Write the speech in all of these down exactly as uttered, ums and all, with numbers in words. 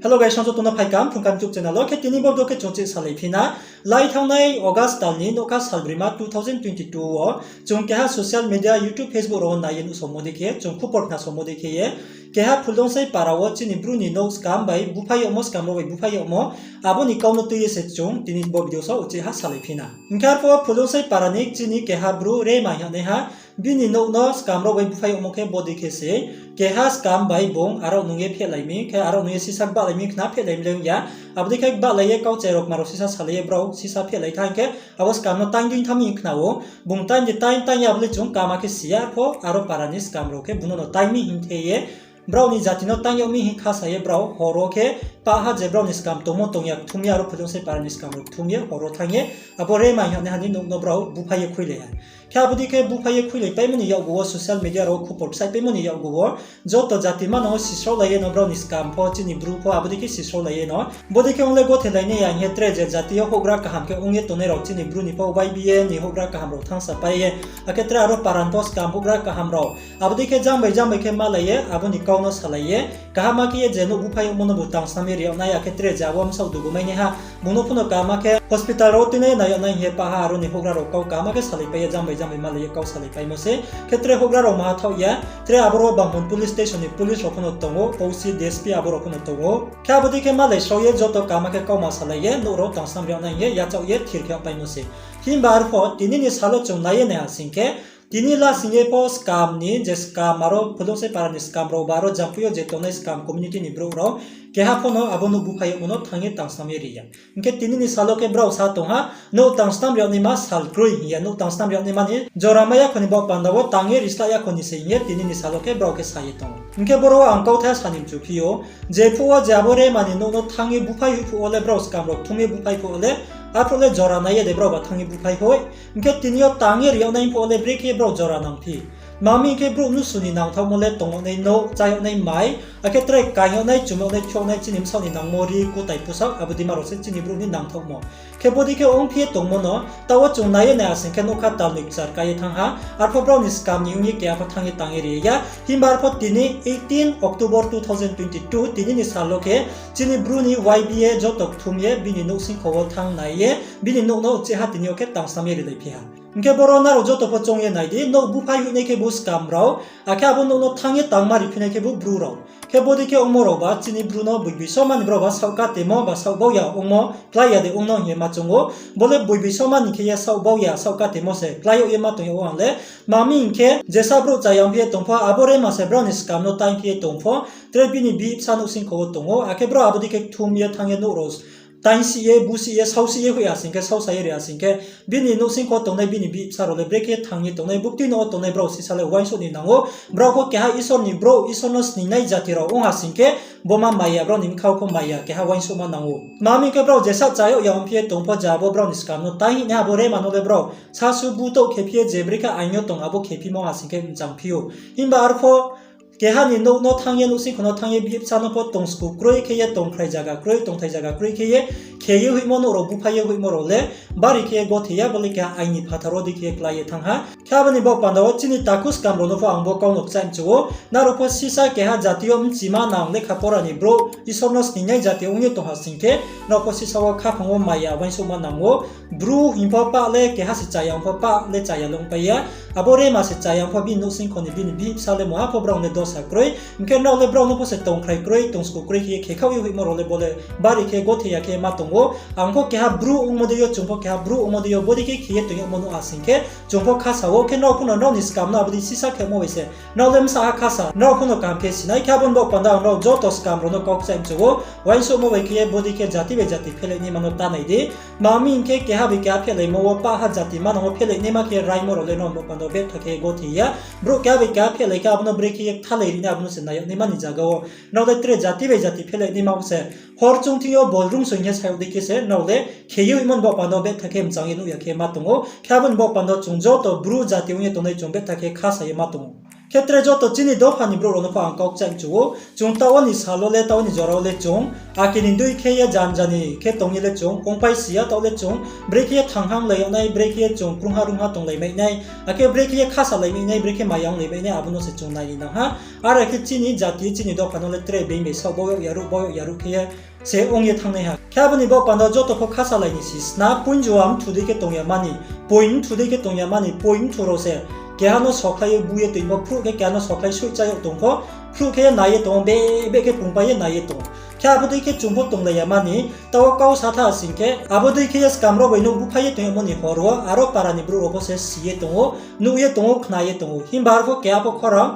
Hello guys, songjo tongno phaikam Phrungkam YouTube channel wo. Khe tini bo video khe chung chih salai phi na. Lai thanngnai August tal ni nouhkha salbroima two thousand twenty two wo chung keha social media, YouTube, Facebook rao wo nai ye nuhsaomo dei khe, chung khupor khnasaomo dei khe ye, keha Phuldungsei para wo chini bru ni nouh scam bai buphai yagmo, scam rao bai buphai yagmo, abo ni kau no tui ye se chung tini bo video so uchih ha salai phi na. Hing khe arphuh wo Phuldungsei para ni chini keha bru Rema hing yagnaiha, bini nouh no scam rao bai buphai yagmo khe bodei khe se, keha scam bai bung aro nung ye phehlai mi, khe aro nung ye sisa gbahlai mi khna, phehlai mi le ong ya. Abo dei khe gbahlai ye kau chai rao kma rao sisa salai ye brao sisa phehlai thanng khe, abo scam no taing dei thanng mi khna ou. Bung taing de taing taing ye abo le chung kama khe si ya, arphuh aro para ni scam rao khe bung no no taing mi hing the ye, brao ni jati no taing yag mi hing khasa ye brao hor wo khe pah ha je brao ni scam tongmo tong ya kthum ye, aro Phuldungsei para ni scam rao kthum ye hor wo thanng ye, abo Rema hing yagnaiha ni nouh no brao buphai ye khuilai ha. Khe abo dei khe buphai ye khuilai paimo ni yakgu wo, social media rao wo khupor kchaih paimo ni yakgu wo, joto jati manang wo sisraolai ye no brao ni scam pho, chini bru pho abo dei khe sisraolai ye no. Bodei khe ong le gothe lai nai ya hing ye tre je jati yo houhgra kaham khe ong ye tongnai rao chini bru ni pho Y B A ni houhgra kaham rao thanngsa pai ye, akhe tre aro para ni pho scam houhgra kaham rao. Abo dei khe jang bai jang bai khe malai ye, abo ni kau no salai ye, kaham ma khe ye je nouh buphai yagmo no bu tangsnam ye ri yag nai, akhe tre je abo bsaoh dugu mai naiha, bung no phuno kaham ma khe hospital rao tuinai ye nai yag nai hing ye pah ha, aro ni houhgra rao kau kaham ma khe salai pai ye, jang bai jang bai malai ye kau salai paimo se. Khe tre houhgra rao maha thaoh ya, tre aboro Banghun police station ni police rao phuno tong ou, O C, D S P abo rao phuno tong ou. Khe abo dei khe malai srao ye joto kaham ma khe kauma salai ye, nouh rao tangsnam ri yag nai hing ye yachaoh ye thir khe yag paimo se. Himba arphuh tini ni sal wo chung nai ye naiha sing khe, tini lasing ye pho scam ni je scam, aro Phuldungsei para ni scam rao ba aro Jampui yo je tongnai scam community ni brouh rao, keha pho no abo nouh buphai yagmo no thanng ye tangsnam ye ri ya. Hing khe tini ni sal wo khe brao sa tong ha, nouh tangsnam ri yag naima sal kroi hing ye, nouh tangsnam ri yag naima ni jora mai ya kho ni baoh panda wo tang ye ri slah ya kho ni se hing ye tini ni sal wo khe brao khe sa ye tong ou. Hing khe boro wo ang kauthai sa ni mchu phi ou, jephuh wo je abo Rema ni nouh no thanng ye buphai hoih phuh wo le brao scam rao kthum ye buphai phuh wo le, arphuh le jora nai ye de brao ba thanng ye buphai hoih. Hing khe tini yo tang ye ri yag nai phuh wo le brekhe ye brao jora nang phi. Tma hing khe brouh mnusu ni nangthaohmo le tong yag nai nouh, chá yag nai mai, akhe tre kaing yag nai, chum yag nai, khe yag nai, chini bsaoh ni nangmo ri, kutai pusaoh, abo dei ma rao se chini brouh ni nangthaohmo. Khe bodei khe ongphi ye tongmo no, taoh wo chung nai ye naiha sing khe nouhkha tal ni kchar kai ye thanng ha, arphuh brao ni scam ni ong ye keha pho thanng ye tang ye ri ya. Himba arphuh tini eighteen October two thousand twenty two, tini ni sal wo khe chini bru ni Y B A joto kthum ye bini nouhsingkho wo thanng nai ye, bini nouh no uchih ha tini yo khe tangsnam ye rilai phi ha. Hing khe boro nrao joto pho choung ye nai di, nouh buphai hoih nai khe bo scam rao, akhe abo nouh no thanng ye tangma ri phi nai khe bo bru rao. Khe bodei khe ongmo rao ba chini bru no boiboi soma ni brao ba saoh katemo ba saoh bau ya ongmo klái ya de ong no hing ye ma choung ou. Bo le boiboi soma ni khe ye saoh bau ya, saoh katemo se klái yag ye ma tong yag ou ang le. Tma hing khe jesa brouh chaya ongphi ye tong pho, abo Rema se brao ni scam no taing phi ye tong pho, tre bini bihih bsa nouhsingkho wo tong ou, akhe brao abo dei khe kthum ye thanng ye nouh rao taing sih ye, bu sih ye, sau sih ye hoih ya sing khe, sau sa ye ri ya sing khe, bini nouhsingkho tongnai bini bihih bsa rao le brekhe thanng ye tongnai, buktui nouh wo tongnai brao sisa le uaingsouh ni nang ou. Brao pho keha Isor ni brouh, Isor no sningnai jati rao ong ha sing khe, bo ma maya, brao ni bkha wo pho maya keha uaingsouhma nang ou. Tma hing khe brao jesa chaya yag ya ongphi ye tong pho, ja bo brao ni scam no taing hing nai abo Rema no le brao sasu butouh khe phi ye je brekhe aing yo tong abo khe phimo ha sing khe mchang phi ou. Himba arphuh keha ni nouh no thanng ye, nouhsingkho no thanng ye, bihih bsa no pho tong sku kroi khe ye, tongthai zaga kroi, tongthai zaga kroi khe ye, khe ye hoihmo nouh rao buphai ye hoihmo rao le, bari khe ye gothe ya, bo le keha aing ni phathar wo dei khe ye klái ye thanng ha. Khe abo ni baoh panda wo chini takhu scam rao no pho ang bo kau no kchaih mchu ou, nrao pho sisa keha jati yo mchima nang lekha pora ni brouh, Isor no sningnai jati ong ye tong ha sing khe, nrao pho sisa wo khaphang wo maya uaingsouhma nang ou. Bru hing pho pah le keha se chaya ong pho pah le chaya le ongpai ya. Abo Rema se chaya ong pho bini nouhsingkho ni bini bihih bsa le mungha pho brao le dosa kroi. Hing khe nrao le brao no pho se tongthai kroi, tong sku kroi khe ye khekhaoh ye hoihmo rao le bo le bari khe gothe ya khe ma tong ou. Ang pho keha bru ongmo dei yo, chung pho keha bru ongmo dei yo, bodei khe khe ye tong yagmo nuh ha sing khe, chung pho khasa ou. Khe nrao phuno nrao ni scam no abo dei sisa khemo bai se nrao le bsa ha khasa, nrao phuno kaham khe sinai. Khe abo ni baoh panda ang nrao joto scam rao no kau kchaih mchu ou, uaingsouhmo bai khe ye bodei khe jati bai jati phehlai naima no ta nai di. Tma hing khe keha bai keha phehlaimo wo pah ha jati manang wo phehlai naima khe raimo rao le nrao ni baoh panda wo betha khe gothe ya. Brouh keha bai keha phehlai khe abo no brekhe ye kthalai ri nai, abo no se nai yag naima ni zaga wo nrao le tre jati bai jati phehlai naima wo se hor chung thing yo bol rung soi hing ye sa yag dei khe se nrao le khe ye hoihmo ni baoh panda wo betha khe mchang ye nuh ya khe ma tong ou. Khe abo ni baoh panda wo chung joto bru jati ong ye tongnai chung betha khe khasa ye ma tong ou. Khe tre joto chini dopha ni brouh rao no pho ang kau kchaih mchu ou, chung taoh wo ni sal wo le, taoh wo ni jora wo le chung, ake ni dei khe ye janja ni khe tong ye le chung ongpai si ya, taoh le chung brekhe ye thanghang lai yag nai, brekhe ye chung krungha rungha tonglai mai nai, akhe brekhe ye khasalaimai nai, brekhe maya onglai mai nai, abo no se chung nai ni nang ha. Are khe chini jati, chini dopha no le tre being bai saoh bau yag ya ruh, bau yag ya ruh khe ye se ong ye thanngnai ha. Khe abo ni baoh panda joto pho khasalai ni si sna, poing joa mthu dei khe tong ya mani, poing mthu dei khe tong ya mani, poing mthu rao se keha no sokhlai ye bu ye toing pho, phruh khe keha no sokhlai soihcha yag tong pho, phruh khe ye nai ye tong ou, be, be khe pungpai ye nai ye tong ou. Khe abo dei khe chung pho tonglai ya mani, taoh wo kau sa tha sing khe, abo dei khe ye skam rao bai nouh buphai ye tong yagmo ni hor wo, aro para ni brouh rao pho se si ye tong ou, nuh ye tong ou, khna ye tong ou. Himba arpho keha pho khorang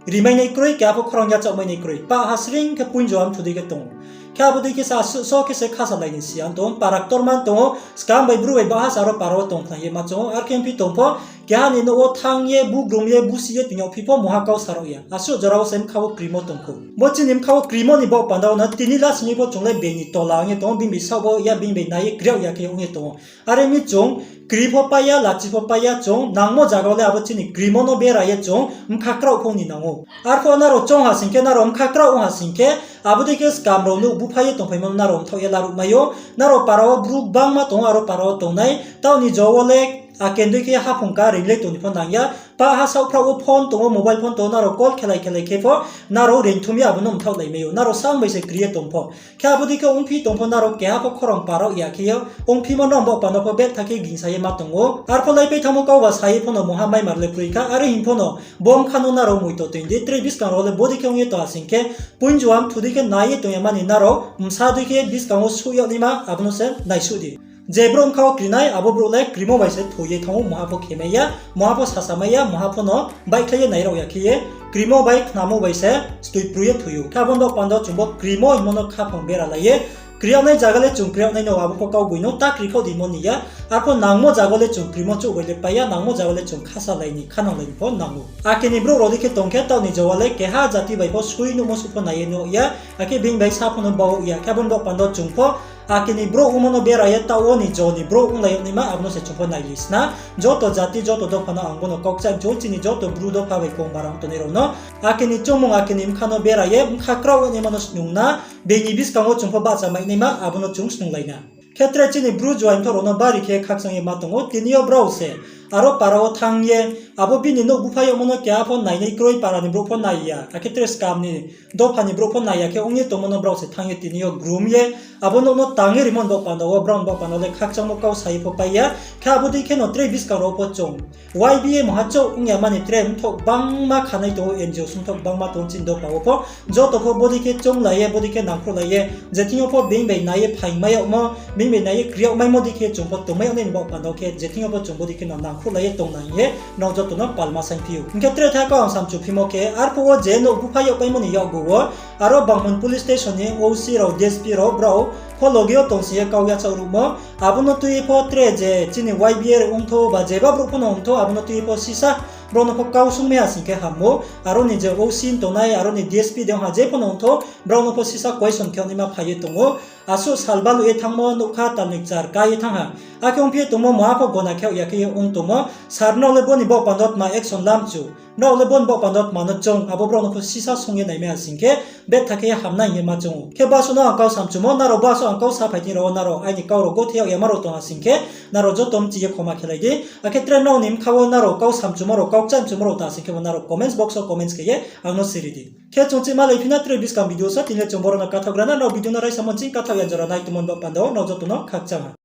rimainai kroi, keha pho khorang yachaohmainai kroi. Pah ha sring khe poing joa mthu dei khe tong ou. Khe abo dei khe se asuh so khe se khasalai ni si ya tong ou, para ktorma tong ou, skam bai bru bai baha se aro para wo tong khna ye ma choung ou, arkhe ongphi tong pho, keha ni nouh wo thanng ye, bugrum ye, busi ye toing yag phi pho mungha kau sa rao ya. Asuh jora wo se bkha wo krimo tong khou. Bo chini bkha wo krimo ni baoh panda wo no tini lasing ye pho chung le being ni tola ong ye tong ou, being bai saoh bau ya, being bai nai ye kri yag ya khe ong ye tong ou. Are mi chung kri pho pai ya, lachi pho pai ya, chung nangmo zaga wo le abo chini krimo no bera ye chung bkha kraoh pho ni nang ou. Arphuh nrao choung ha sing khe, nrao bkha kraoh ong ha sing khe, abo dei khe skam rao nouh buphai ye tongphaimo no nrao mthaoh ye laruh mai ou. Nrao para wo bru gbangma tong ou, aro para wo tongnai, taoh ni jo wo le ake ni dei khe haphung ka reing le tong ni pho nang ya. Pah ha saohphraoh wo phone tong ou, mobile phone tong ou, nrao call khelai khelai khe pho nrao reingthum ye abo no mthaohlai mai ou, nrao sang bai se kri ye tong pho. Khe abo dei khe ongphi tong pho nrao keha pho khorang parao ya khe ye, ongphimo nrao baoh panda pho betha khe gingsa ye ma tong ou. Arpho laipai thanngmo kau ba sa ye pho no mungha maimar le kroi kha, are hing pho no bo bkha no nrao moito toing di, tre buskang rao le bo dei khe ong ye tong ha sing khe, poing joa mthu dei khe nai ye tong ya mani nrao bsa dei khe buskang wo suh yag naima abo no se naisuh di. Je brouh bkha wo kri nai, abo brouh le krimo bai se thoi ye thanng ou, mungha pho khemai ya, mungha pho sasamai ya, mungha pho no baihkhlai ye nairao ya khe ye, krimo bai khnamo bai se stui pru ye thoi ou. Khe abo ni baoh panda chung bo krimo hingmo no khaphang bera lai ye, kri yag nai zaga le chung kri yag nai no, abo pho kau boi no ta kri khaoh di mo ni ya, arpho nangmo zaga le chung krimo chouh bai le pai ya, nangmo zaga le chung khasalai ni, khananglai ni pho nang ou. Ake ni brouh rao dei khe tong khe taoh ni jo wo le keha jati bai pho sui nuhmo suh pho nai ye nuh ya, akhe being bai sa pho no bau ya. Khe abo ni baoh panda chung pho ake ni brouh ongmo no bera ye taoh wo ni jo ni brouh onglai yag naima abo no se chung pho nailai sna. Joto jati, joto dopha no ang bo no kau kchaih mchu ou, chini joto bru dopha bai kong bara ong tongnai rao no, ake ni choungmung, ake ni bkha no bera ye bkha kraoh yag naima no snung na, being ni buskang wo chung pho bahcha mai naima abo no chung snunglai na. Khe tre chini bru juaing mthoh rao no bari khe khakchang ye ma tong ou, tini yo brao se aro para wo thanng ye, abo bini nouh buphai yagmo no keha pho nainai kroi, para ni brouh pho nai ya, akhe tre skam ni dopha ni brouh pho nai ya khe ong ye tongmo no brao se thanng ye tini yo grum ye, abo nouh no tang ye rimo ni baoh panda wo, brao ni baoh panda wo le khakchangmo kau sa ye pho pai ya. Khe abo dei khe no tre buskang rao pho chung Y B A mungha chouh ong ya mani tre mthoh gbangma khanai tong ou, N G O sungthoh gbangma tong ou chini dopha wo pho. Joto pho bodei khe chounglai ye, bodei khe nangkhruhlai ye, je thing yo pho being bai nai ye phaingmai yagmo, being bai nai ye kri yagmaimo dei khe chung pho tongmai yag nai ni baoh panda wo khe, je thing yo pho chung bodei khe no nangkhruhlai ye tongnang hing ye nrao joto no palma saingphi ou. Hing khe tre tha kau ang samchu phimo khe, arphuh wo je nouh buphai yagpaimo ni yakgu wo, aro Banghun Police Station ni O C rao, D S P rao, brao pho loge yo tong sing ye kau yachaoh ruhmo, abo no tui ye pho tre je chini Y B A ongthou ba jeba brouh pho no ongthou, abo no tui ye pho sisa brao no pho kau sungmai ha sing khe ham ou, aro ni je O C tongnai, aro ni D S P de ong ha, je pho no ongthou, brao no pho sisa question khe naima phai ye tong ou. Asuh sal baluh ye thanngmo, nougkha tal ni kchar ká ye thanng ha. Akhe ongphi ye tongmo, mungha pho gona khe ya khe ye ong tongmo, sir nrao le bo ni baoh panda wo tma action lamchu, nrao le bo ni baoh panda wo tma no choung, abo brao no pho sisa sung ye naimai ha sing khe, betha khe ye hamnai hing ye ma choung ou. Khe basuh no ang kau samchumo, nrao basuh ang kau saphai thing rao wo nrao aini kau rao gothe yag yama rao tong ha sing khe, nrao joto mchi ye khoma khelai di. Akhe tre nrao ni bkha wo nrao kau samchumo rao, kau kchaihmchumo rao ta sing khe bo nrao comments box wo comments khe ye ang no siri di. Khe chung chih malaiphi na tre buskang video sa, tini le chung boro no kathaohgra na, nrao video no raisamo ching kathaoh ya jora nai tongmo ni baoh panda wo nrao joto no khakchang ha.